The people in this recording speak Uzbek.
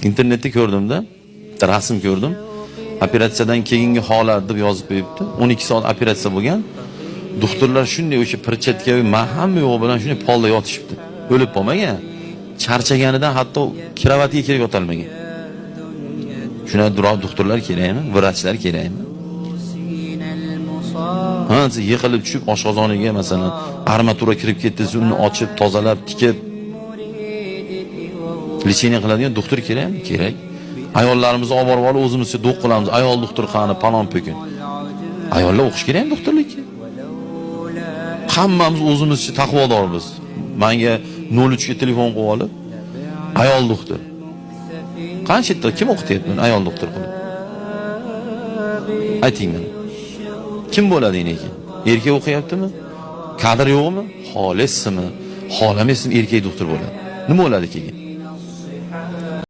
Internetda ko'rdimda, bitta rasm ko'rdim. Operatsiyadan keyingi holat deb yozib qo'yibdi. 12 soat operatsiya bo'lgan. Doktorlar shunday o'sha perchatka hamma yo'q bilan shunday polda yotishibdi. O'lib qolmagan. Charchaganidan hatto kravatga kirib yotolmagan. Shuna doktorlar kerakmi? Vrachlar kerakmi? Ha, yiqilib tushib oshqozoniga masalan armatura kirib ketdi, uni ochib, tozalab, tikib лечение qiladigan doktor kerakmi? Kerak. Ayollarimizni olib borib olib o'zimizcha do'q qilamiz. Ayol doktor qani, palon po'kin. Ayollar o'qish kerakmi doktorlikka? Hammamiz o'zimizcha taqvodormiz. Menga 03 ga telefon qilib olib, ayol doktor. Qancha yerda kim o'qityapti meni ayol doktor qilib? Ayting mana. Kim bo'ladi keyin? Erkak o'qiyaptimi? Kadr yo'qmi? Xohlaysizmi? Xohlamaysizmi erkak doktor bo'ladi. Nima bo'ladi keyin?